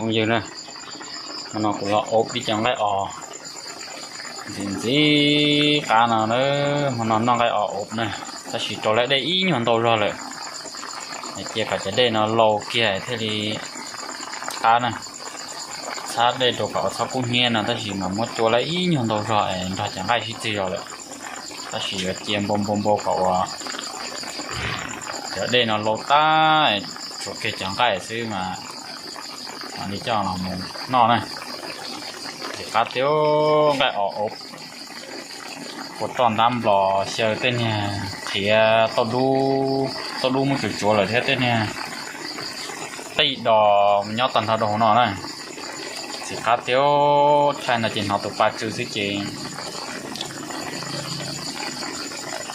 Phooj ywg na, hmo no kuv los ob ib co nqaij os ntxim ntxim qab no na. Hmo no noj nqaij os ob na, tab sis rau lawv dej ib nyuag ntau zog lawm. Cia kom cov dej no laus kiag thiaj li qab na. Txhab dej rau kom txhob kub hnyiab no, tab sis mas muab cua lawv ib nyuag ntau zog es nrog cov nqaij sib txig zog lawm. Tab sis yuav cia npau npau npau kom ua cov dej no laus tag, tshuav kiag cov nqaij xwb mas mam li coj los mus noj na. Ntxim qab tiag, nqaij os ob, kua roj ntab nplos xyaw tej niag qhiav tauj dub, tauj dub muab tsuav tsuav lawm thiab tej niag qij dos nyob tag nrho rau hauv no na. Ntxim qab tiag, thaij no ces hnov tus pa tsw xwb ces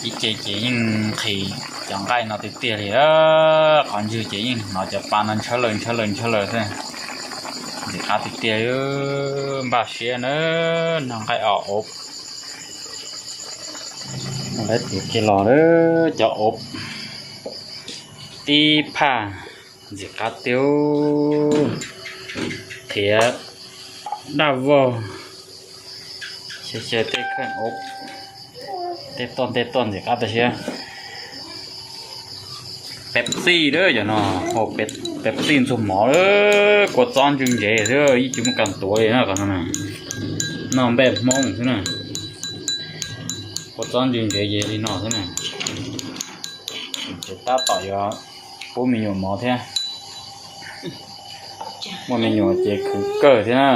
ib ce ces yeej nqhis cov nqaij no tiag tiag li. Qhov ntswg ces yeej hnov cov pa no ntshawb lawm ntshawb lawm ntshawb lawm xwb. Ntxim qab tiag tiag, npaj siab na, noj nqaij os ob. Lawv tiav kiag los lawm cov ob, tib phaj, ntxim qab tiag, qhiav daj vog, xyaw xyaw tej kheej ob, tej tuaj tej tuaj ntxim qab tag siab. Pepsi lawm cov no, Pepsi ntxuag mov lawm, kua txob ntsw ntsev xwb, yeej tsis muaj kab tuav li na. Qhov no noj npej Hmoob xwb na, kua txob ntsw ntsev ces li no xwb na. Ces tab tom yuav pub me nyuam mov thiab. Muaj me nyuam ces khwv kawg thiab na,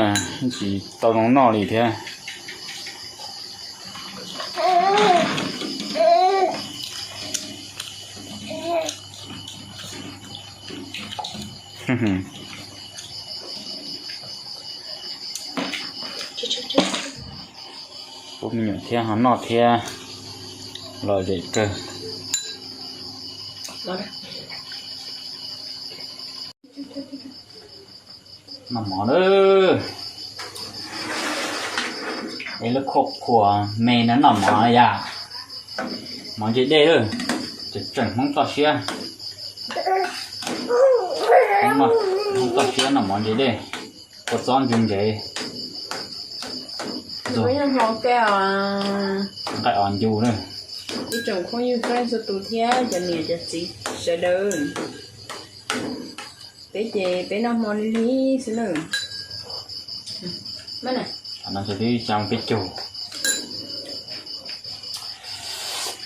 tsis tau zoo noj li thiab. Pub me nyuam thiab ho noj thiab, lom zem kawg. Noj mov lawm. Es lub khuaj phuas me no noj mov yom. Mov ntse dej lawm, tseem tseem Hmoob toj siab. Hmoob toj siab noj mov ntse dej, kua txob ntsw ntsev. Nqaij os ncu na. Ib tsoom phooj ywg txhua tus thiab cov niam cov txiv sawv daws, peb ces peb noj hmo lig lig xwb na. Qhov no twb xyaa peb caug.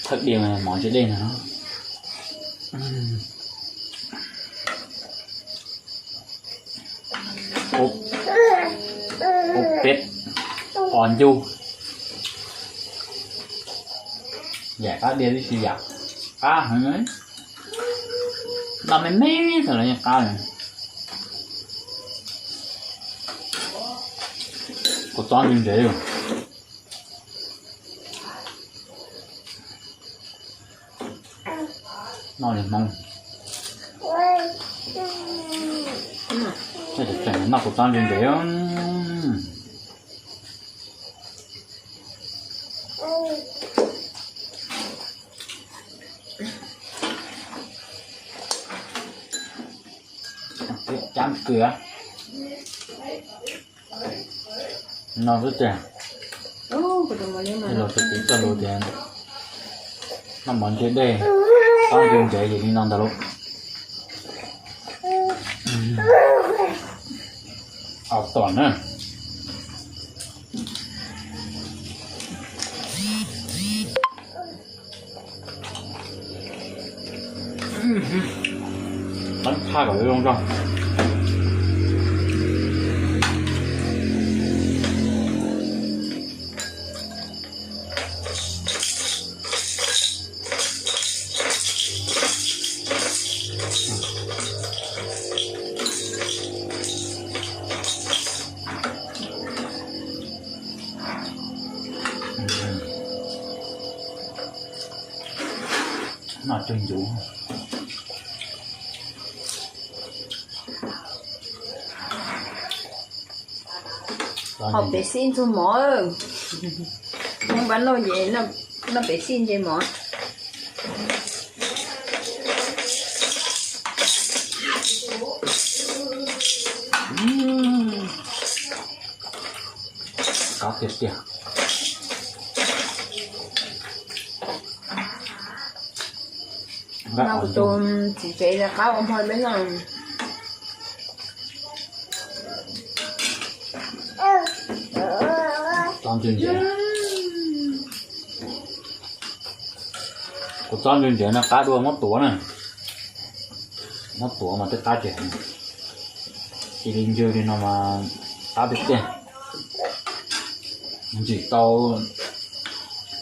Thawj diav mov ntse dej no. Ub peb os ncu. Yam qab diav tib si yam qab heev. Noj me me xwb los yeej qab li. Kua txob ntse ntsev. Noj li Hmoob. Tseem noj kua txob ntse ntsev. Cab kws no xwb tiag. Los tus txiv txoj lus tias noj mov ntse dej, txob ntse ntsev yim li no ntag lauj. Au tom na. Teeb phaj kom zoo zoo. Noj cuag ncuv. Hom pem xij ntxuag mov. Hmoob npab nauj ces noj pem xij ntse mov. Tiag tiag. No kuv tus txiv tsev qab ua npog peb noj. Txob ntse ntse. Kuv txob ntse ntse no qab dua muab tuav na. Muab tuav mas twb qab tiag. Cia li ntse li no mas qab tiag tiag. Ntsim tau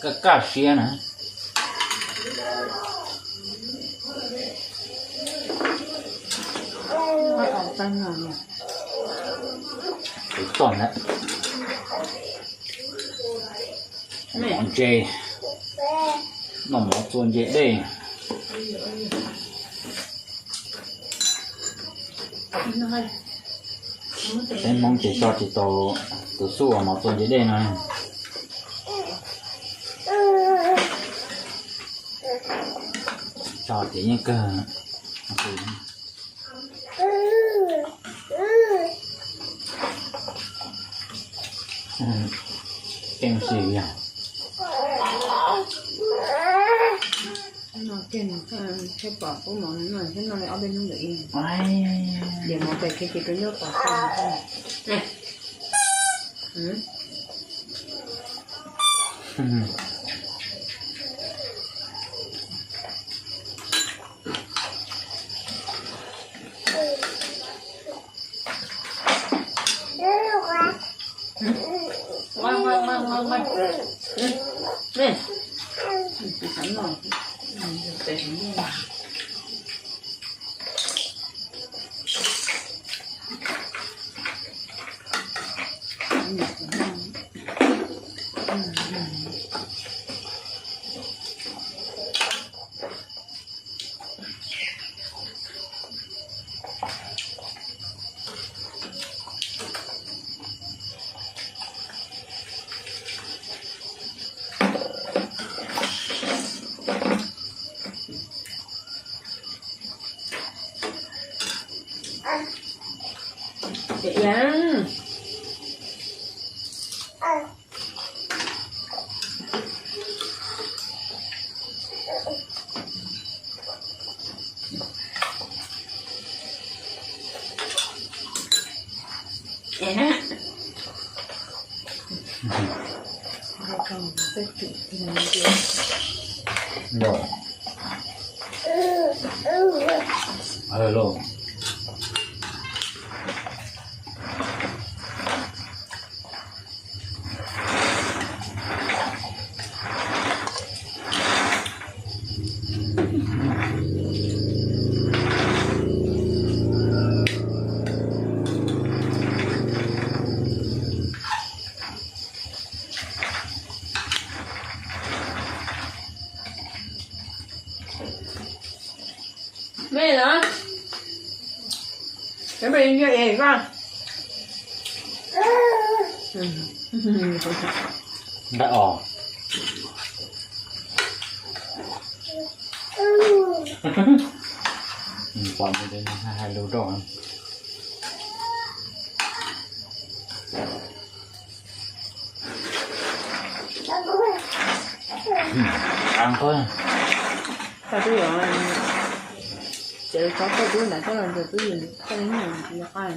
kaj kaj siab na. Kuv txog na. Mov ntse, noj mov txua ntse dej. Peb Hmoob ces so tsis tau tus xub uas mov txua ntse dej no. So ces yeej kawg. Keej sis yog. No kiag nws thiaj pom kub mov no thiab no li ob peb hnub ntawm ib. Diam mov pem kiag ces rau nyob pom. Mej los, peb mus ncig es koj. Nqaij os. Pom hais lus rau. Qab koj. Koj twb yuav tsev txhob koj twb ntawd koj los ntawd twb yus koj li nyuam tsis qab.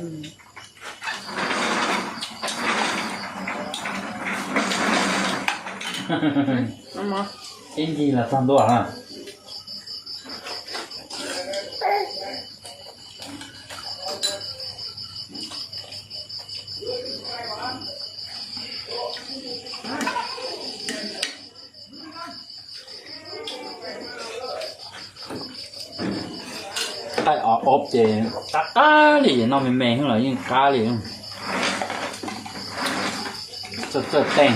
Ib ncig los txog ntua na. Qaij ob ob ces qab qab li, noj me me xwb los yeej qab li. Txawj txawj teeg.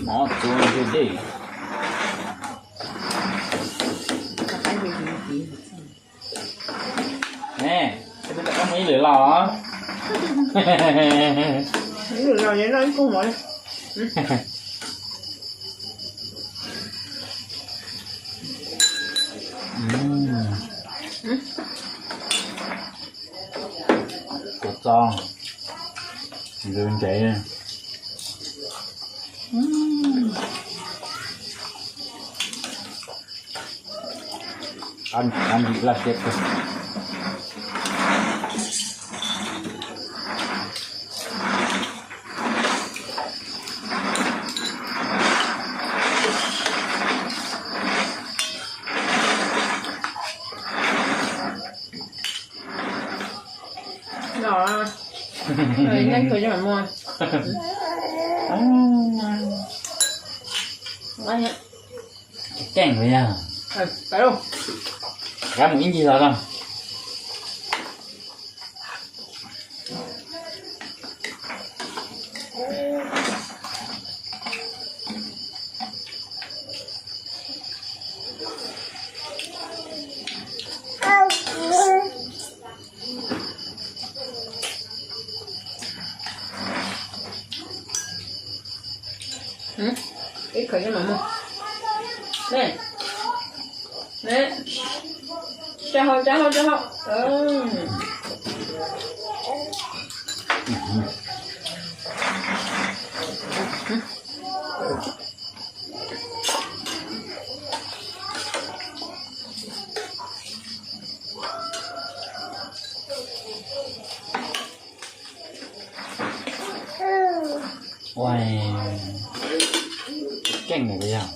Mov txua ntse dej. Ne, rov qab mus ib lwm los. Ib lwm los noj ib koog mov. Kua txob ntxev ntsev. Qab ntim laj siab kawg. Keej li yog. Rov mus ib ncig los no. Ib khawm coj mam mus. Neb, neb, tsa hau, tsa hau, tsa hau. Ua, keej li yog.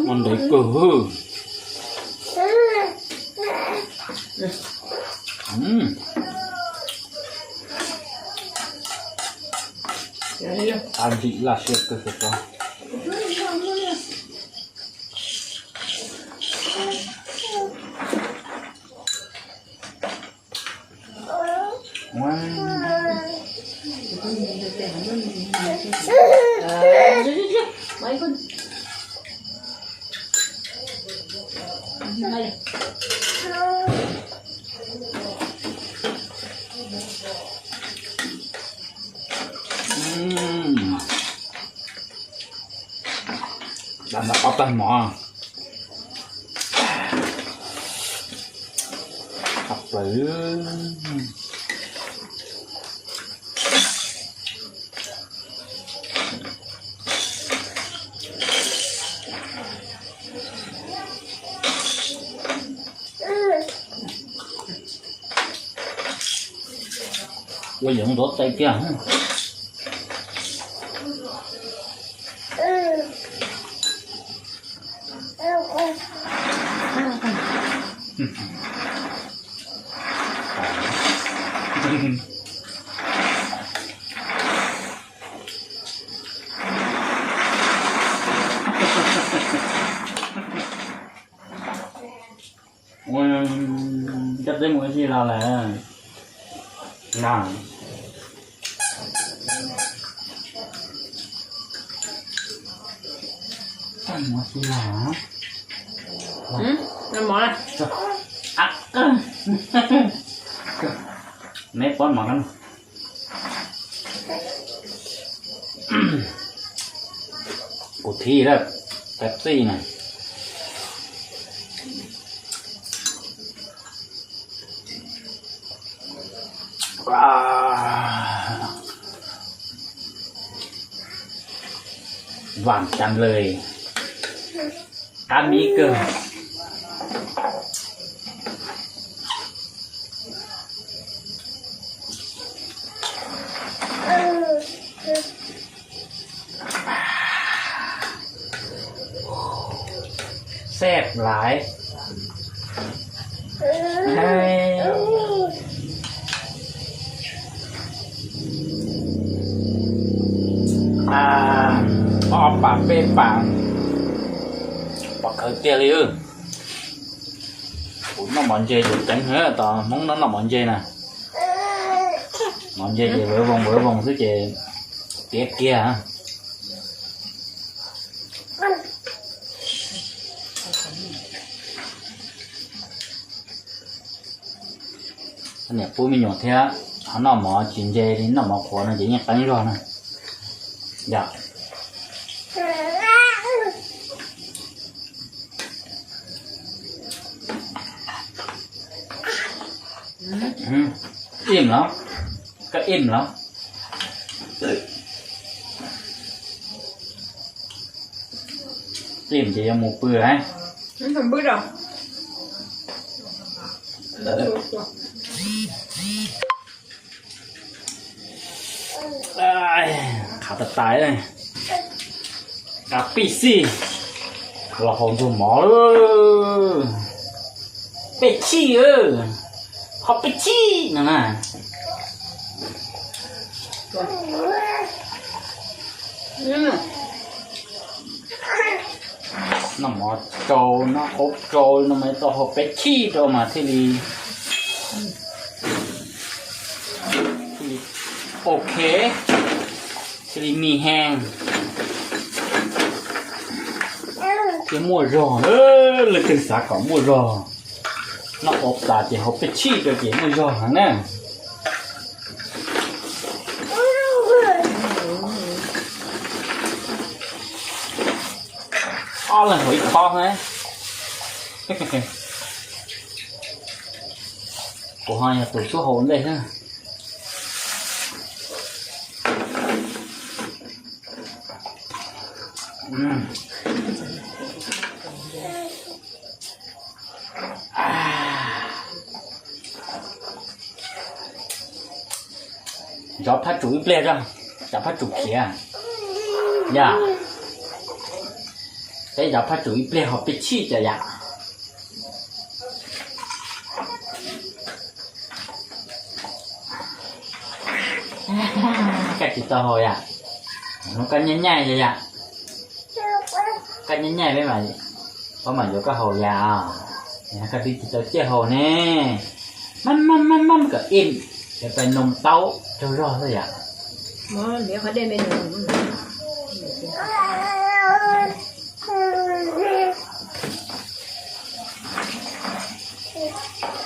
Ua ntev kawg. Qab ntim laj siab kawg kawg ko. Dam ntawm qhov pawg mov. Qab plaws. Ua yoov ntov txais kiag. Ua, coj teb mus ua si los lawm na. Coj mus ua si los. Neb pob mov no. Kuv thib lawm, Pepsi na. Vam tas lawm, qab mib kawg. Xeb laiv. Ob pas peb pas, pom khawv tiag li. Kuv Noj mov ntse ces ceev heev, tos Hmoob no noj mov ntse na. Mov ntse ces vawv voos vawv voos xwb ces tiav kiag. Niam pub me nyuam thiab, ho noj mov tsis ntse li, noj mov qhuav no ces yeej qeeb zog na. Yom. Im los, koj im los. Im ces yuav mus pw lawm. Qhav tas tas, qab pij xij los haus ntxuag mov. Pej chij, haus pej chij no na. Noj mov tsau, noj qaub tsau no mas tau haus peb chij rau mas thiaj li, thiaj li ok, thiaj li mis hees, thiaj muaj zog. Leej twg xav kom muaj zog, noj qaub tas ces haus peb chij rau ces muaj zog heev na. Ob leeg haus ib pob na. Kuv ho yog tus xub haus ntej xwb. Zov phab tsum ib pliag tso, zov phab tsum khiav. Yom, peb zov phab tsum ib pliag haus peb chij tso yom. Koj tsis tau haus yom? Hnub koj nyaij nyaij yom? Koj nyaij nyaij peb mas, peb mam yuav koj haus yom? Koj twb tsis tau ciaj haus ne. Maj maj maj maj kom ib, yuav pais noog taub tsaug zog xwb yom.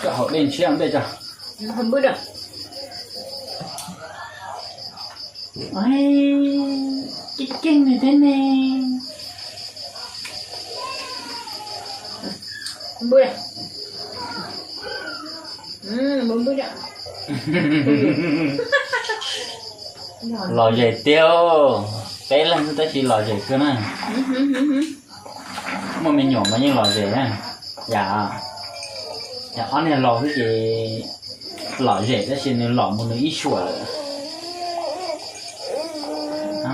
Koj haus dej ntshiab ntej tso. Keej keej li thiab ne. Lom zem tiag, peb leeg xwb tab sis lom zem kawg na. Muaj me nyuam mas yeej lom zem na. Yam, yam ob niag laus xwb ces lom zem tab sis nws lom mus nws ib suam lawm.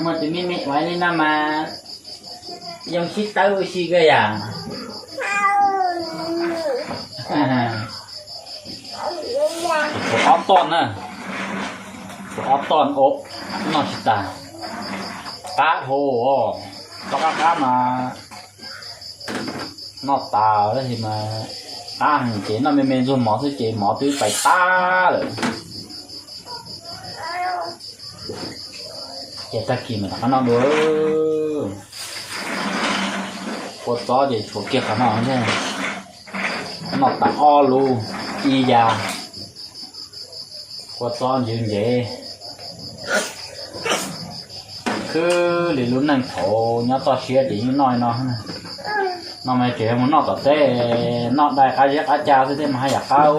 Muaj tus me me ua li no mas yoo sib tawb ua si kawg yam. Tshuav ob toj na, tshuav ob toj, noj tsis tas. Qab dhau, toj qab qab mas noj tas tab sis mas qab heev ces noj me me ntxuag mov xwb ces mov twb pais tag lawm. Ces tag kis mas rov qab noj dua. Kua txob ces tshuav kiag qhov no thiab. Noj tas ob lub ib yav. Kua txob ntsws ntsev, khwb li lub neej thaum nyob toj siab ces yeej noj li no. No mas tseem yog mus noj tom teb, noj dai qab zeb qab ca xwb thiab mas haj yam qab.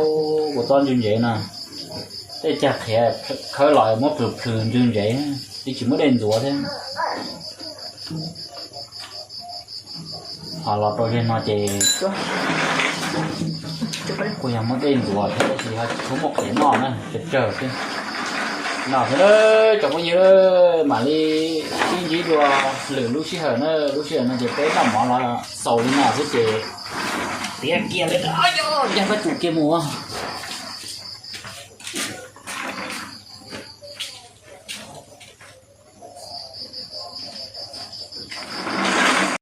Kua txob ntsws ntsev no, tej cag qhiav khawb los muab plhws plhws ntsws ntsev, twb tsis muaj dej ntxuav thiab. Ho los rau zeg no ces kuj yog muaj dej ntxuav thiab tab sis ho tsis tshua muaj qhiav noj na, tsawg tsawg xwb. No xwb, tsoom phooj ywg, mam li sib ntsib dua lwm lub sij hawm na, lub sij hawm no ces peb noj mov los xaus li no xwb ces tiav kiag li, yog koj tsum kiag mus.